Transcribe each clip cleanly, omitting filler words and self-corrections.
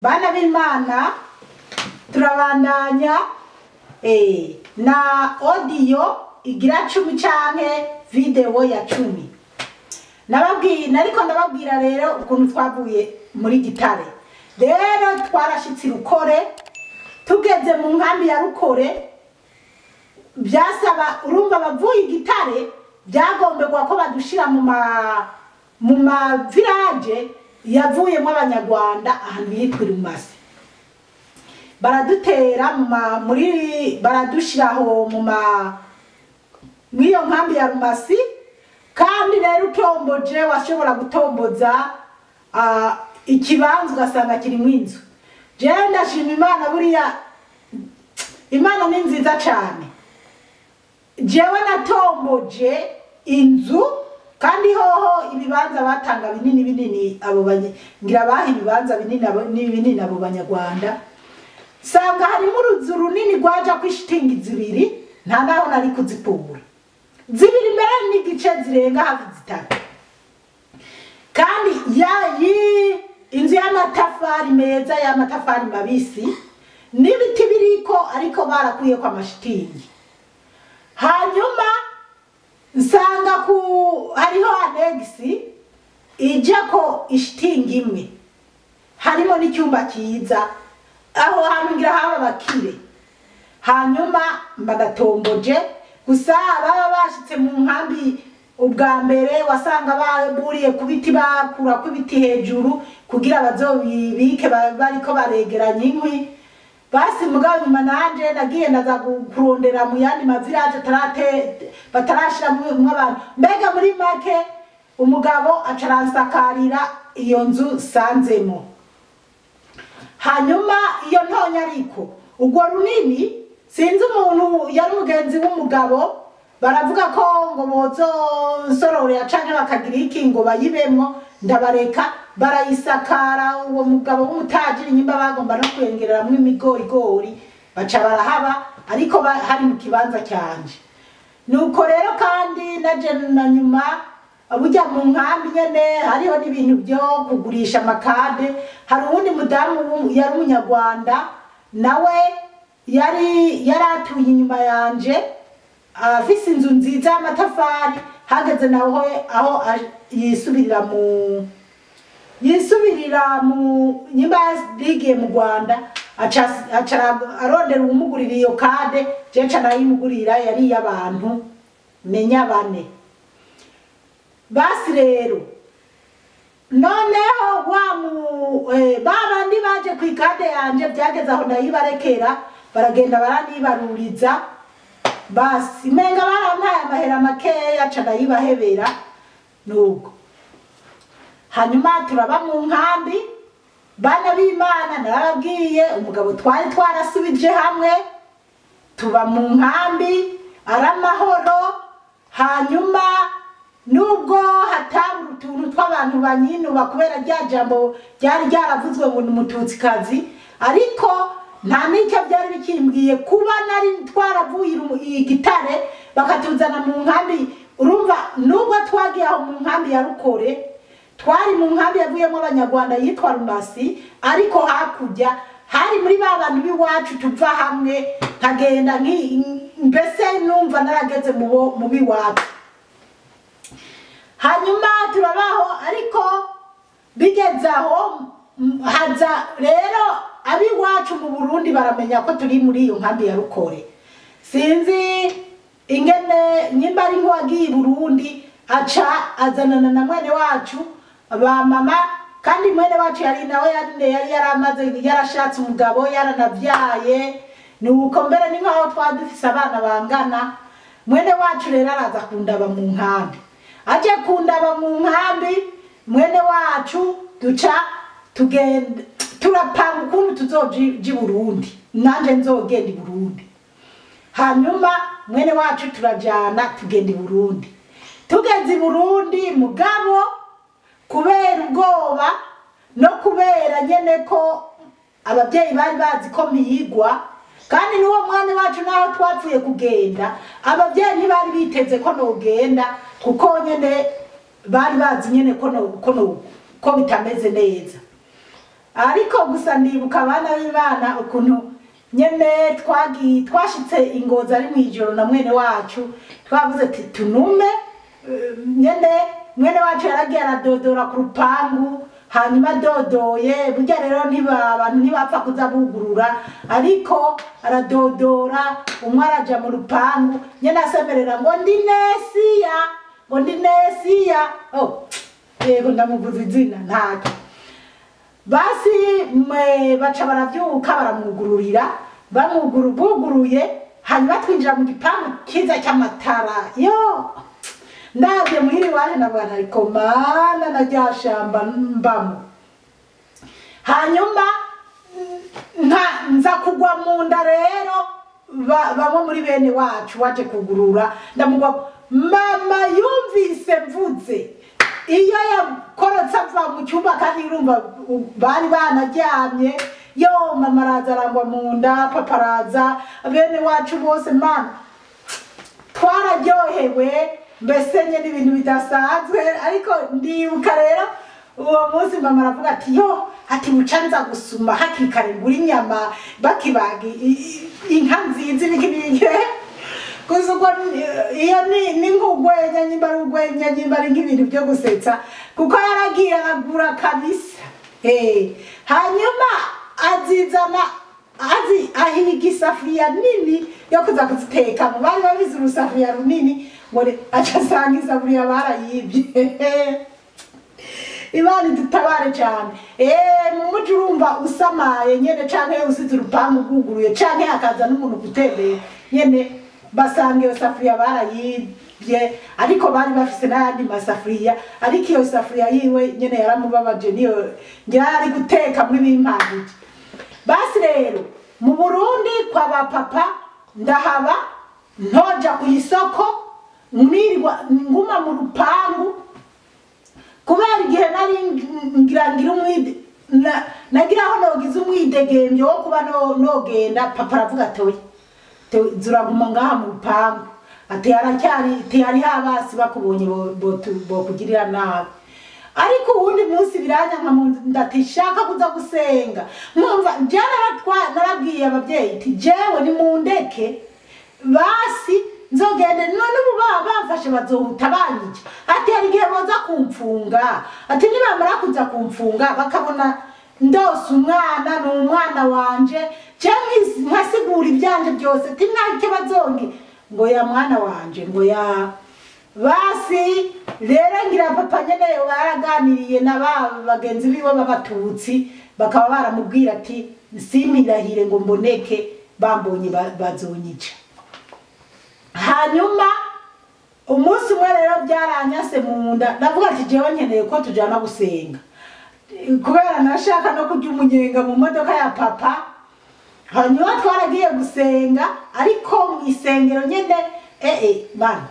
Bana b'Imana, turabandanya na audio igira 10 canke video ya 10. Nababwiye nariko ndababwira rero ukuntu twavuye muri Gitare. Rero twarashitse Rukore, tugeze mu nkambi ya Rukore byasaba urumva bavuye Gitare byagomberwa ko badushira mu ma village yavuyemo abanyarwanda ahantu yitwa Rumasi. Baradutera muri baradushiraho mu mwiyo nkambi ya Rumasi. Kandi rero utomboje washobora gutomboza ikibanza ugasanga kiri mu inzu. Jewe ndashima Imana, buriya Imana ni nziza cyane. Jewe natomboje inzu kandi hoho ibibanza batanga binini binini, abo ngira baha ibibanza binini binini abo banyarwanda. Sanga harimo uruzu runini rwaja kwishitingi zibiri, nta naho nari kuzipura. Zibiri mbere n'igice zirenga hafi zitatu. Kandi inzu y'amatafari meza y'amatafari mabisi n'ibiti biriko, ariko barakuye kwa mashitingi. Hanyuma nsanga ku hariho anegisi ijako ishitingi imwe, harimo n'icyumba cyiza, aho hantu ngira haba bakire. Hanyuma mbadatomboje gusa baba bashitse mu nkambi ubwa mbere wasanga baburiye ku biti, bakura ku biti hejuru kugira bazobibike bariko baregeranya inkwi. Basi mugabo nyuma nanje nagiye ndaza kurondera mu yandi ma village batarashira mu abantu. Mbega muri make umugabo acaransakarira iyo nzu sanzemo. Hanyuma iyo ntonya ariko urwo runini sinzi umuntu yari umugenzi w'umugabo, baravuga ko ngo bozo nsororera canke bakagira iki ngo bayibemwo, ndabareka barayisakara. Uwo mugabo w'umutajiri nyimba bagomba no kwengereramwo imigorigori baca barahaba, ariko hari mu kibanza cyanje. Nuko rero kandi naje na nyuma burya mu nkambi nyene hariho n'ibintu byo kugurisha amakade. Hari uwundi mudamu yari umunyarwanda nawe yari yaratuye inyuma yanje, afise inzu nziza y'amatafari. Hageze naho aho yisubirira mu nyimba yigiye mu Rwanda, aca arondera uwumugurira iyo kade, je nca ndayimugurira, yari iy'abantu menya bane. Basi rero noneho babandi baje ku ikade yanje byageze aho ndayibarekera, baragenda baranibaruriza. Basi menga barampaye amahera makeya aca ndayibahebera nuko. Hanyuma turaba mu nkambi. Bana b'Imana narababwiye umugabo twari twarasubije hamwe, tuba mu nkambi aramahoro. Hanyuma nubwo hatabura utuntu tw'abantu banyinuba kubera rya jambo ryari ryaravuzwe ngo ni umututsikazi, ariko nta n'icyo byari bikimbwiye kuba nari twaravuye Igitare bakatuzana mu nkambi. Urumva nubwo twagiye aho mu nkambi ya Rukore, twari mu nkambi yavuyemo abanyarwanda yitwa Rumasi, ariko hakurya hari muri ba bantu b'iwacu tuva hamwe, nkagenda mbese numva narageze mu b'iwacu. Hanyuma turabaho, ariko bigeze aho haza rero abiwacu mu Burundi baramenya ko turi muri iyo nkambi ya Rukore. Sinzi ingene nyimba ari nk'uwagiye i Burundi aca azanana na mwene wacu ba mama, kandi mwene wacu yari nawe yari yaramaze yarashatse umugabo yaranavyaye. Nuko mbere ni nkaho twari dufise abana bangana. Mwene wacu rero araza kundaba mu nkambi. Aje kundaba mu nkambi mwene wacu duca tugenda turapanga ukuntu tuzoja i Burundi, nanje nzogenda i Burundi. Hanyuma mwene wacu turajana tugenda i Burundi. Tugeze i Burundi mugabo kubera ubwoba no kubera nyene ko ababyeyi bari bazi ko mpigwa, kandi n'uwo mwana wacu naho twapfuye kugenda ababyeyi ntibari biteze ko nogenda, kuko nyene bari bazi nyene ko bitameze neza. Ariko gusa ndibuka, abana b'Imana, ukuntu nyene twagiye twashitse ingozi ari mw'ijoro na mwene wacu. Twavuze ati tunume. Nyene mwene wacu yaragiye aradodora ku rupangu. Hanyuma adodoye, burya rero ntiba abantu ntibapfa kuza bugurura, ariko aradodora, umwe araja mu rupangu nyene asemerera ngo ndi Nesiya, ngo ndi Nesiya. Oh, yego, ndamuvuza izina ntacyo. Basi mwe baca baravyuka, baramwugururira. Buguruye, hanyuma twinjira mu gipangu kiza cy'amatara. Yo, ndabye muhira iwaje, ndavuga ariko Mana, na rya shamba mbamo. Hanyuma nka nza kugwa mu nda rero bamwe muri bene wacu waje kugurura, ndamugwa. Mama yumvise mvuze, iyo yakorotse ava mu cyumba, kandi urumva bari banaryamye. Yo, mama araza arangwa mu nda, papa araza, bene wacu bose. Mana, twararyohewe mbese nye n'ibintu bidasanzwe. Ariko ndibuka rero uwo munsi mama aravuga ati yo, ati buca nza gusuma hakiri kare, ngura inyama, bakibaga inka nziza, ibiki n'ibiki. Gusa ubwo iyo ni nk'urwenya, nyimba ari urwenya, nyimba ari nk'ibintu byo gusetsa, kuko yaragiye aragura kabisa. Hanyuma azizana, azi ahiga isafuriya nini yo kuza kuzitekamo. Bari babizi urusafuriya runini ngo aca asanga isafuriya barayibye. Imana idutabare cyane. Mu muji urumva usamaye nyene, canke usize urupangu rwuguruye, canke hakaza n'umuntu gutembera nyene, basanga iyo safuriya barayibye. Ariko bari bafise n'ayandi masafuriya, ariko iyo safuriya yiwe nyene yaramubabaje, niyo ngira ari guteka muri bimpangije. Basi rero mu Burundi kwa ba papa ndahaba, ntoja ku isoko, nirwa nguma mu rupangu, kubera igihe nari ngira umwide nagira aho nogize umwidegembyo wo kuba nogenda. Papa aravuga ati oya, zuraguma ngaha mu rupangu, ati haracyari, ati hariho abasi bakubonye bokugirira nabi. Ariko uwundi munsi biranyanka mu nda, shaka kuza gusenga. Nkumva njye narabwiye ababyeyi ati jewe nimundeke basi nzogende. None ubu baba bamfashe bazohuta banyica. Ati hari igihe boza kumfunga, ati nibamara kuza kumfunga bakabona ndose umwana, ni umwana wanje, cyangwa nkasigura ibyanje byose, ati ntacyo bazongi, ngo ya mwana wanje, ngo ya. Basi rero ngira papa nyene baraganiriye na ba bagenzi biwe b'abatutsi, bakaba baramubwira ati simpirahire ngo mboneke, bambonye bazonyica. Hanyuma umunsi umwe rero byaranyase mu nda, ndavuga ati jewe nkeneye ko tujana gusenga, kubera nashaka no kurya umunyenga mu modoka ya papa. Hanyuma twaragiye gusenga, ariko mu isengero nyene bana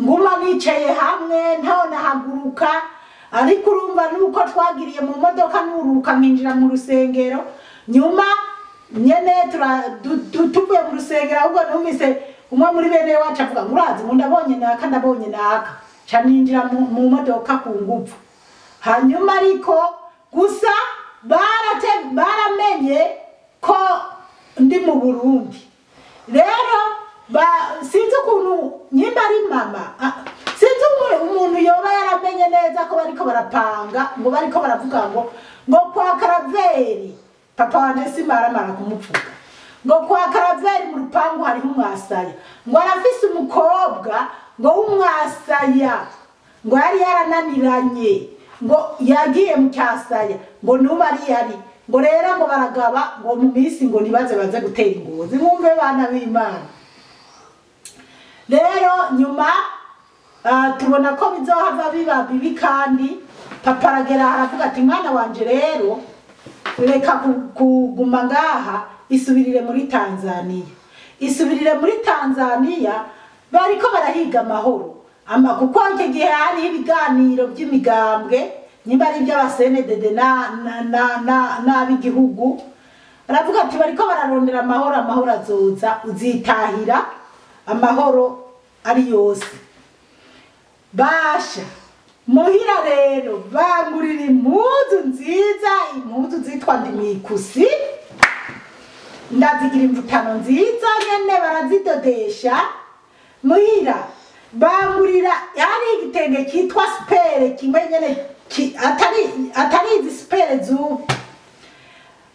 nguma nicaye hamwe, ntaho nahaguruka. Ariko urumva nuko twagiriye mu modoka, nuruka nkinjira mu rusengero. Nyuma nyene tuvuye mu rusengero, ahubwo numvise umwe muri bene wacu avuga ngo urazi ngo ndabonye naka, ndabonye naka, ca ninjira mu modoka ku nguvu. Hanyuma ariko gusa baramenye ko ndi mu Burundi rero. Sinzi ukuntu, nyimba ari mama, sinzi umuntu yoba yaramenye neza ko bariko barapanga, ngo bariko baravuga ngo kwa Karaveri, papa wanje simaramara kumupfuka, ngo kwa Karaveri mu rupangu hariho umwasaya, ngo arafise umukobwa ngo w'umwasaya, ngo yari yarananiranye, ngo yagiye mu cyasaya, ngo nubu ari yari, ngo rero ngo baragaba, ngo mu minsi ngo ntibaze baze gutera ingozi. Mwumve, bana b'Imana, rero nyuma tubona ko bizohava biba bibi, kandi papa aragera aravuga ati mwana wanje rero reka kuguma ngaha, isubirire muri Tanzania, isubirire muri Tanzania, bariko barahiga amahoro. Ama kuko icyo gihe hariho ibiganiro by'imigambwe, nimba ari iby'aba CNDD na n'ab'igihugu. Aravuga ati bariko bararondera amahoro, amahoro azoza, uzitahira amahoro ari yose. Basha. Muhira rero bangurira impuzu nziza, impuzu zitwa ndimikusi, ndazigira imvutano nziza nyene barazidodesha. Muhira bangurira hari igitenge kitwa spere kimwe nyene atari izi spere zubu,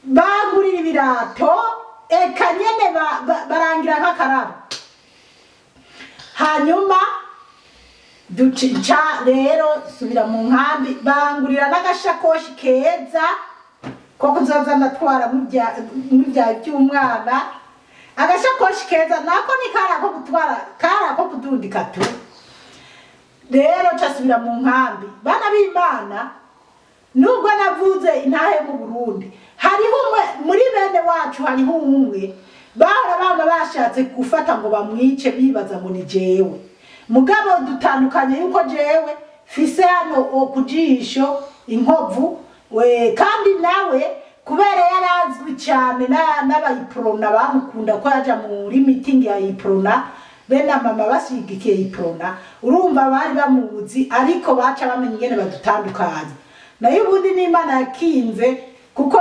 bangurira ibirato eka nyene barangira nk'akarabo. Hanyuma duca rero subira mu nkambi, bangurira n'agashakoshi keza ko kuzoza ndatwara mu bya by'umwana, agashakoshi keza nako ni kari ako gutwara, kari ako kudundika tu. Rero casubira mu nkambi. Bana b'Imana, nubwo navuze intahe mu Burundi, hariho umwe muri bene wacu, hariho umwe bahora bama bashatse gufata ngo bamwice, bibaza ngo ni jewe. Mugabo dutandukanye yuko jewe fise hano kujisho inkovu we, kandi nawe kubera yarazwi cyane n'abayiprona bamukunda ko yaja muri meeting ya Iprona, bene mama bashigikiye Iprona, urumva bari bamuzi, ariko baca bamenye ingene badutandukanye. Nayo ubundi n'Imana yakinze, kuko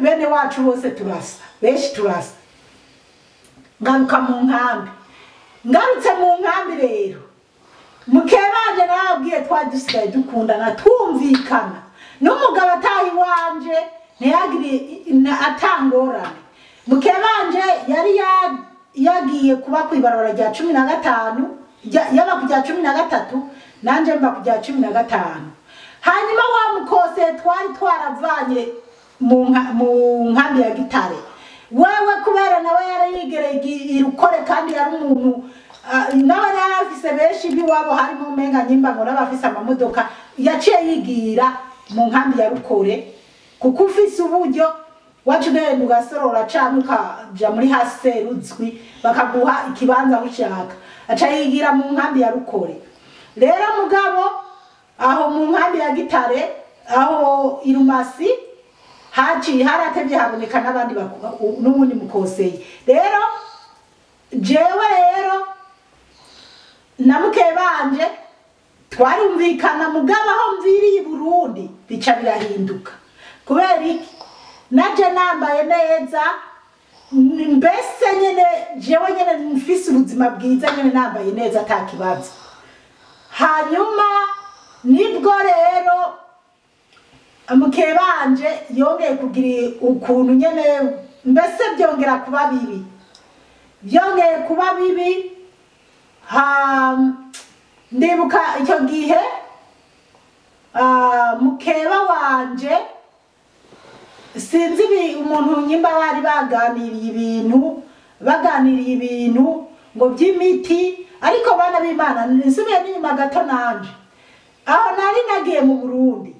bene wacu bose turasa, benshi turasa. Ngaruka mu nkambi, ngarutse mu nkambi rero mukebanje nababwiye twari dusigaye dukundana twumvikana, n'umugabo ataha iwanje ntiyagire atangorane. Mukebanje yari yagiye kuba kw'ibarabara rya 15, yaba ku rya 13, nanje mba ku rya 15. Hanyuma wa mukose twari twaravanye mu nkambi ya Gitare, wewe kubera nawe yari yigereye irukore, kandi yari umuntu nawe yari afise benshi biwabo, harimo umenga nyimba ngo n'abafise amamodoka, yaciye yigira mu nkambi ya Rukore, kuko ufise uburyo wacu ugenda ugasorora canke ukaja muri hase ruzwi bakaguha ikibanza aho ushaka, aca yigira mu nkambi ya Rukore. Rero mugabo aho mu nkambi ya Gitare aho Irumasi haciye haratevye haboneka n'abandi n'uwundi mukoseye. Rero jewe rero na mukebanje twarumvikana, mugabo aho mviriye i Burundi bica birahinduka. Kubera iki? Naje nambaye neza, mbese nyene jewe nyene mfise ubuzima bwiza nyene nambaye neza atakibazo. Hanyuma nibwo rero mukebanje yongeye kugira ukuntu nyene, mbese byongera kuba bibi, byongeye kuba bibi. Ndibuka icyo gihe mukeba wanje sinzi umuntu nyimba bari baganiriye ibintu ngo by'imiti, ariko bana b'Imana nsubiye n'inyuma gato nanje aho nari nagiye mu Burundi,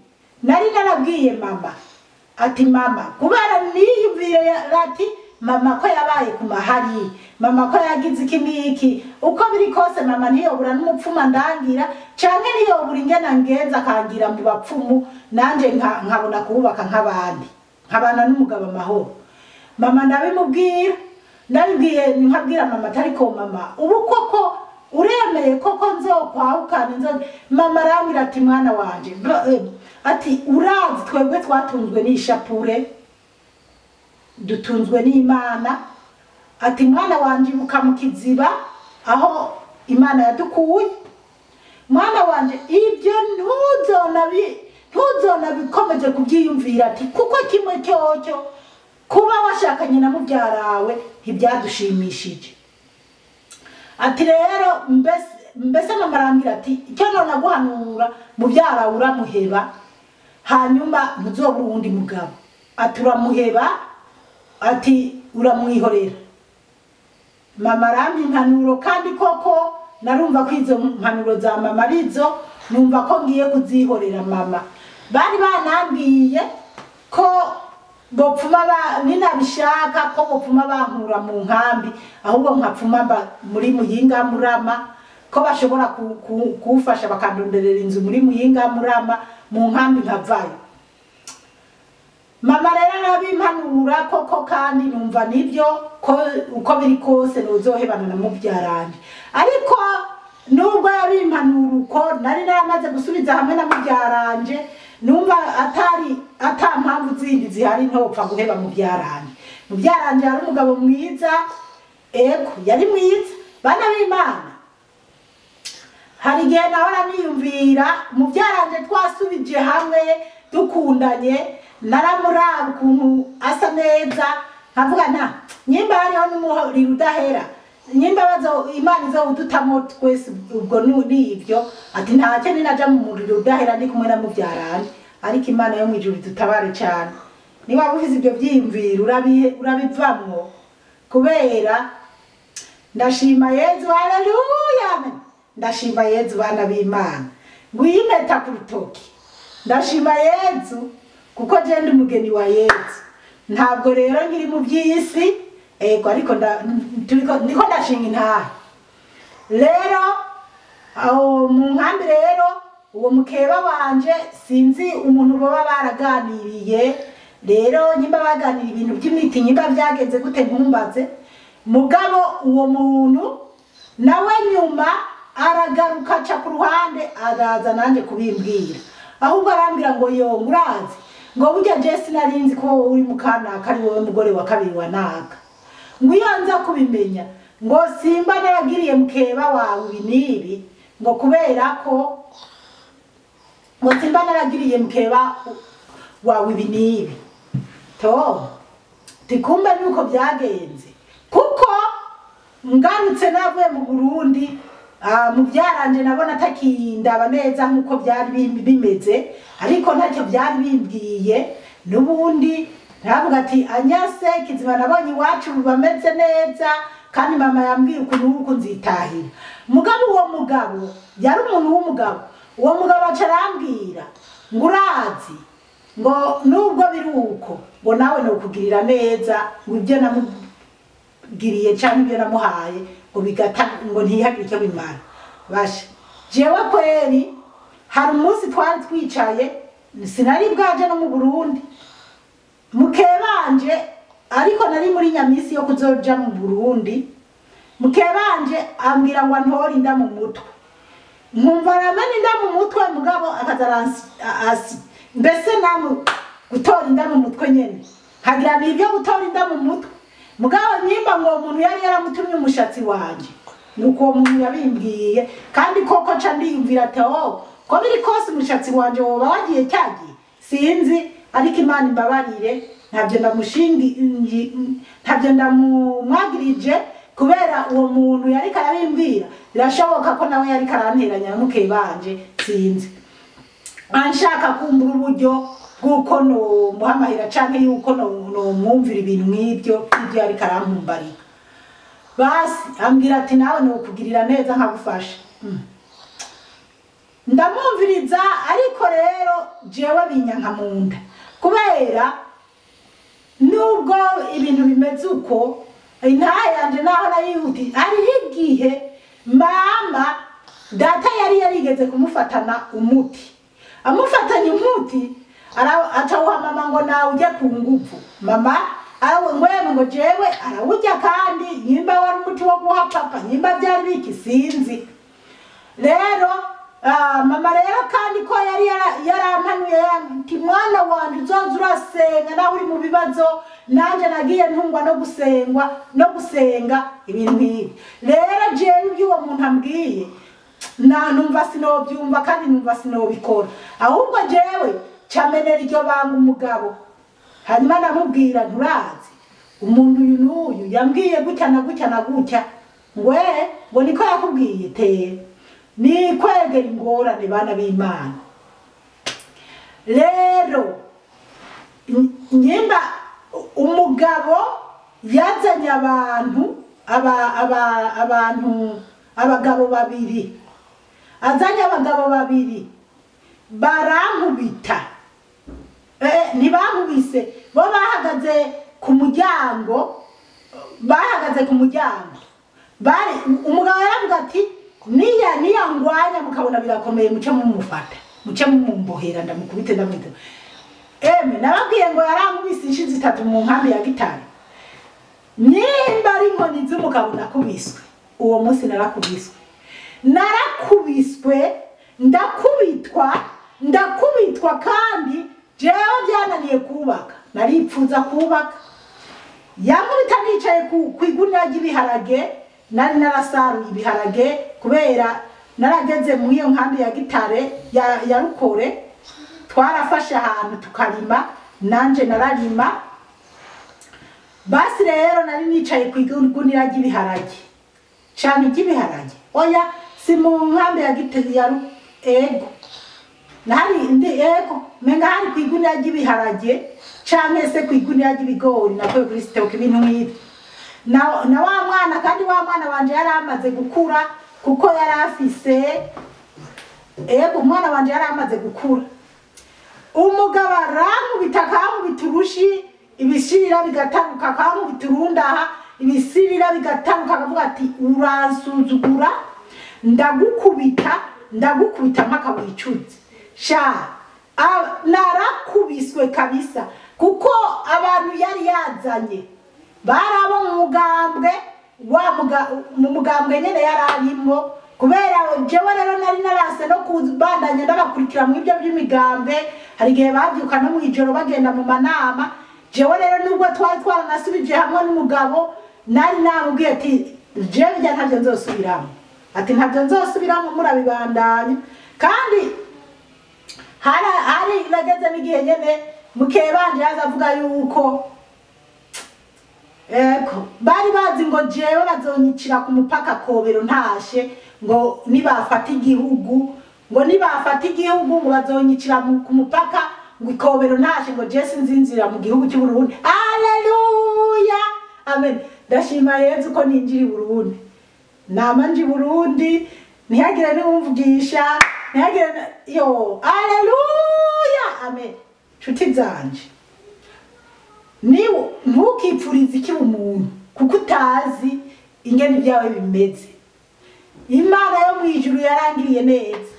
nari narabwiye mama ati mama, kubera niyumvire ati mama ko yabaye ku mahari, mama ko yagize iki n'iki, uko biri kose mama ntiyobura n'umupfuma ndangira, canke ntiyobura ingena ngenza akangira mu bapfumu, nanje nkabona kubaka nk'abandi, nkabana n'umugabo amahoro. Mama ndabimubwira, ndabibwiye nkabwira mama atariko mama ubu koko uremeye koko nzokwahukana nzo. Mama arambwira ati mwana wanje, ati urazi twebwe twatunzwe n'ishapure, dutunzwe n'Imana, ati mwana wanje ibuka mu kiziba aho Imana yadukuye, mwana wanje ibyo ntuzona bikomeje kubyiyumvira, ati kuko kimwe cyocyo kuba washakanye na mubyarawe ntibyadushimishije. Ati rero mbese mama arambwira ati icyo none aguhanura mubyarawe uramuheba, hanyuma ntuzobura uwundi mugabo, ati uramuheba, ati uramwihorera. Mama arampa impanuro, kandi koko narumva ko izo mpanuro za mama arizo, numva ko ngiye kuzihorera mama. Bari banambwiye ko bopfuma ninabishaka ko bopfuma bankura mu nkambi, ahubwo nkapfuma muri Muyinga Murama, ko bashobora kufasha bakandonderera inzu muri Muyinga Murama mu nkambi nkavayo. Mama rero arabimpanura koko, kandi numva nibyo ko uko biri kose nozohebana na mubyaranje. Ariko Nubwo yabimpanura uko nari naramaze gusubiza hamwe na mubyaranje, numva atari ata mpamvu zindi zihari ntopfa guheba mubyaranje. Mubyaranje yari umugabo mwiza, ego yari mwiza bana b'Imana. Hari igihe nahora niyumvira mubyaranje twasubije hamwe dukundanye, naramuraba ukuntu asa neza nkavuga nta nyimba hariho n'umuriro udahera, nyimba bazo Imana izowudutamo twese ubwo ni ibyo, ati ntacyo ninaja mu muriro udahera ndi kumwe na mubyaranje. Ariko Imana yo mw'ijuru idutabare cyane. Niba ufise ibyo byiyumviro urabivamwo, kubera ndashima Yezu, haleluya, ndashima Yezu bana b'Imana, ngwiyi impeta ku rutoki. Ndashima Yezu kuko je ndi umugeni wa Yezu, ntabwo rero nkiri mu by'isi, ego ariko niko ndashinga intahe. Rero aho mu nkambi rero uwo mukeba wanje sinzi umuntu baba baraganiriye, rero nyimba baganira ibintu by'imiti nyimba byagenze gute ntumbaze. Mugabo uwo muntu nawe nyuma aragaruka aca ku ruhande araza nanje kubimbwira, ahubwo arambwira ngo yo ngurazi ngo burya je sinarinzi ko uri mukanaka ari wowe mugore wa kabiri wa naka, ngo iyo nza kubimenya ngo simba naragiriye mukeba wawe ibi n'ibi, ngo kubera ko ngo simba naragiriye mukeba wawe ibi n'ibi. To tikumbe nuko byagenze, kuko ngarutse navuye mu Burundi, mubyaranje nabona atakindaba neza nkuko byari bimeze, ariko ntacyo byari bimbwiye. N'ubundi ntavuga ati anyase kizima nabonye iwacu bameze neza, kandi mama yambwiye ukuntu uko nzitahira. Mugabo uwo mugabo yari umuntu w'umugabo, uwo mugabo aca arambwira ngo urazi ngo nubwo biri uko ngo nawe nokugirira neza, ngo ibyo namugiriye canke ibyo namuhaye ngo bigata ngo ntihagire icyo bimara. Basha jewe kweri hari umunsi twari twicaye, sinari bwaje no mu Burundi mukebanje, ariko nari muri nyamisi yo kuzoja mu Burundi. Mukebanje ambwira ngo antore inda mu mutwe, nkumva aramena inda mu mutwe, mugabo akaza mbese namu gutora inda mu mutwe nyene nkagira ni ibyo gutora inda mu mutwe. Mugabo nyimba ngo umuntu yari yaramutumye umushatsi wanje, nuko uwo muntu yabimbwiye, kandi koko ca ndiyumvira ati oh ko biri kose umushatsi wanje woba wagiye cyagiye sinzi, ariko Imana imbabarire ntabyo ndamushingi ntabyo ndamumwagirije, kubera uwo muntu yari karabimbwira birashoboka ko nawe yari karanteranya mukebanje sinzi, anshaka kumbura uburyo bw'uko no muhamahira canke yuko no mwumvira ibintu nk'ibyo ibyo yari karamumbarira. Basi ambwira ati nawe nokugirira neza nkagufasha. Ndamwumviriza, ariko rero jewe binyanka munda, kubera nubwo ibintu bimeze uko intahe yanje naho nayihuti. Hariho igihe mama data yari yarigeze kumufatana umuti, amufatanye umuti atawuha mama ngo nawe ujye ku nguvu. Mama arawungwema ngo jewe arawujya, kandi nyimba wari umuti wo guha papa nyimba byari biki sinzi. Rero mama rero kandi ko yari yarampanuye ati mwana wanje uzoza urasenga nawe uri mu bibazo, nanje nagiye ntungwa no gusengwa no gusenga ibintu nk'ibi. Rero jewe ibyo uwo muntu ambwiye na numva sinobyumva kandi numva sinobikora, ahubwo jewe camenera iryo banga umugabo. Hanyuma namubwira nturazi umuntu uyu n'uyu yambwiye gutya na gutya na gutya, ngwe ngo niko yakubwiye te ni kwegera ingorane bana b'Imana. Rero nyimba umugabo yazanye abantu abantu abagabo babiri, azanye abagabo babiri barankubita. Ntibankubise, bo bahagaze ku muryango, bahagaze ku muryango. Bari umugabo yaravuga ati niya ngwanya mukabona birakomeye muce mumufata, muce mumumbohera ndamukubite ndamwita. Eme nababwiye ngo yarankubise inshizi zitatu mu nkambi ya Gitare. Nimba ari inkoni z'umugabo nakubiswe, uwo munsi narakubiswe. Narakubiswe, ndakubitwa, ndakubitwa, kandi jewe byananiye kubaka, naripfuza kubaka. Yankubita nicaye ku igunira ry'ibiharage, nari narasaruye ibiharage kubera narageze mu iyo nkambi ya Gitare ya Rukore, twarafashe ahantu tukarima, nanje nararima. Basi rero nari nicaye ku igunira ry'ibiharage, cyane ry'ibiharage, oya si mu nkambi ya Gitare ya ego, nari ndi ego menga hari ku igunira ry'ibiharage canke se ku igunira ry'ibigori, nakoye kuri stock ibintu nk'ibyo. Na wa mwana, kandi wa mwana wanje yari amaze gukura, kuko yari afise ego, umwana wanje yari amaze gukura. Umugabo arankubita, akankubita urushi, ibishirira bigataruka, akankubita urundaha, ibisirira bigataruka, akavuga ati uransuzugura, ndagukubita, ndagukubita mpaka wicuze. Sha narakubiswe kabisa, kuko abantu yari yazanye bari abo mu mugambwe, mu mugambwe nyene yari arimwo, kubera jewe rero nari narase no kubandanya ndabakurikira mu ibyo by'imigambwe. Hari igihe bavyuka no mw'ijoro bagenda mu manama. Jewe rero nubwo twari twaranasubije hamwe n'umugabo, nari namubwiye ati jewe bijya ntavyo nzosubiramo, ati ntavyo nzosubiramo, murabibandanya. Kandi hari nageze n'igihe nyene mukebanje yaza avuga yuko ego bari bazi ngo jewe bazonyicira ku mupaka Kobero ntashe, ngo nibafata igihugu, ngo nibafata igihugu ngo bazonyicira ku mupaka ngo Kobero ntashe, ngo je sinzinzira mu gihugu cy'u Burundi. Haleluya, amen. Ndashima Yezu ko ninjira i Burundi, nama nje i Burundi, ntihagire n'uwumvugisha, ntihagire yo. Haleluya, amen. Nshuti zanje, niwo ntukipfurize ikiba umuntu, kuko utazi ingene ibyawe bimeze. Imana yo mu ijuru yarangiriye neza.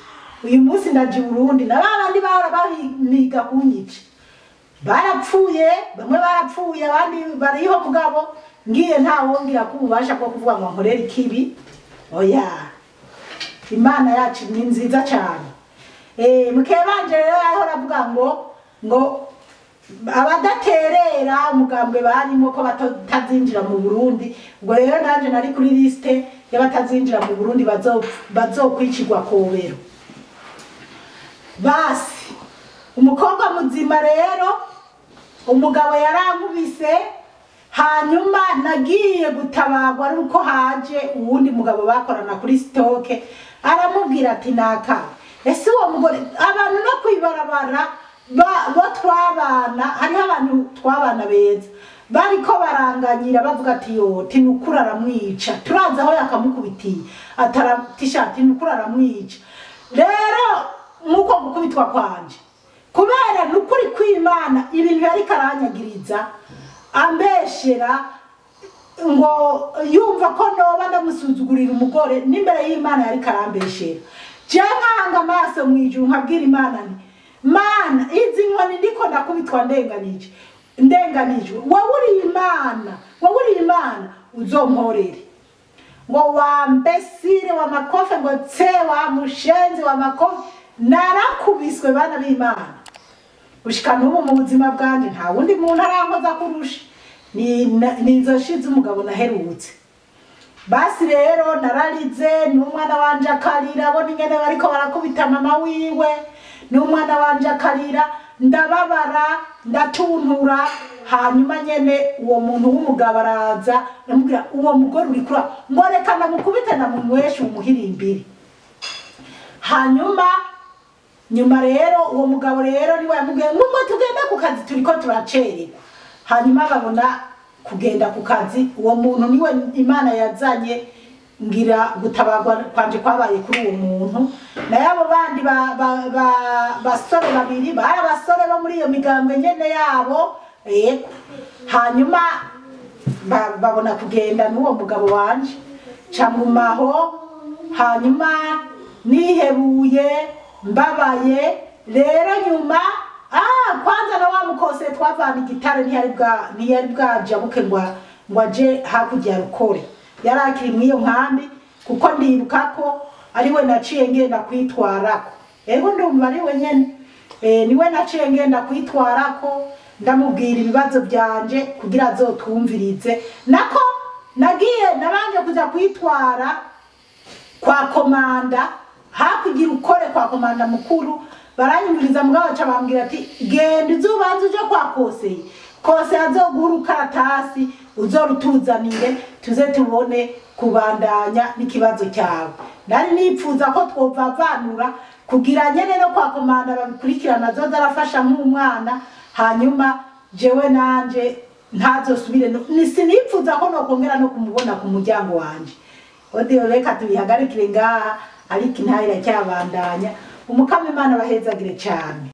Uyu munsi ndaje i Burundi, na babandi bahora bahiga kunyica barapfuye, bamwe barapfuye, abandi bariho, mugabo ngiye ntawongera ko ububasha bwo kuvuga ngo nkorere ikibi. Oya, Imana yacu ni nziza cyane. Mukebanje rero yahora avuga ngo abadaterera umugambwe barimo ko batazinjira mu Burundi. Ubwo rero nanje nari kuri liste y'abatazinjira mu Burundi bazokwicirwa Kobero. Basi umukobwa muzima rero umugabo yarankubise, hanyuma nagiye gutabagwa ari uko haje uwundi mugabo bakorana kuri stoke, aramubwira ati naka ese uwo mugore abantu no kwibarabara bo twabana, hariho abantu twabana beza bariko baranganyira bavuga ati yo tinukura aramwica, turaza aho yakamukubitiye ataratisha tinukura aramwica. Rero nkuko gukubitwa kwanje kubera nukuri kw'Imana ibintu yari karanyagiriza ambeshera ngo yumva ko noba ndamusuzugurira umugore, n'imbere y'Imana yari karambeshera. Je nkanga amaso mu ijuru nkabwira Imana nti Mana, izi nkoni ndiko ndakubitwa ndenganije, ndenganijwe, wowe uri Imana, wowe uri Imana uzomporere. Ngo wambesire wa makofe, ngo tse wa mushenzi wa makofe. Narakubiswe bana b'Imana gushika n'ubu mu buzima bwanje nta wundi muntu arankoza kurusha, ni inzoshize umugabo naherutse. Basi rero nararize, n'umwana wanje akarira, abona ingene bariko barakubita mama wiwe, n'umwana wanje akarira, ndababara, ndatuntura. Hanyuma nyene uwo muntu w'umugabo araza, ndamubwira uwo mugore uri kura, ngo reka ndamukubite ndamunyweshe umuhirimbiri. Hanyuma nyuma rero uwo mugabo rero niwe yamubwiye ngo tugende ku kazi turiko turacererwa. Hanyuma babona kugenda ku kazi, uwo muntu niwe Imana yazanye, ngira gutabagwa kwanje kwabaye kuri uwo muntu. Naye abo bandi basore babiri bari abasore bo muri iyo migambwe nyene yabo, yego. Hanyuma babona kugenda n'uwo mugabo wanje, camumaho. Hanyuma nihebuye mbabaye rero nyuma kwanza na wa mukose twavana igitare ntiyari bwajabuke ngo aje hakurya Rukore, yari akiri mw'iyo nkambi. Kuko ndibuka ko ariwe naciye ngenda kwitwarako. Ego ndumva ariwe nyene, niwe naciye ngenda kwitwarako, ndamubwira ibibazo byanje kugira azotwumvirize. Nako nagiye nabanje kuja kwitwara kwa komanda, hakugira ukore kwa komanda mukuru, baranyumviriza mugabo baca bambwira ati genda uzubanze uje kwa koseye, koseye azoguha urukaratasi uzorutuzanire tuze tubone kubandanya n'ikibazo cyawe. Nari nipfuza ko twovavanura kugira nyene no kwa komanda babikurikirana, azoza arafasha nk'umwana, hanyuma jewe nanje ntazosubire sinipfuza ko nokongera no kumubona ku muryango wanje. Odiyo reka tubihagarikire ngaha, ariko intare iracyabandanya. Umukama Imana abahezagire cyane.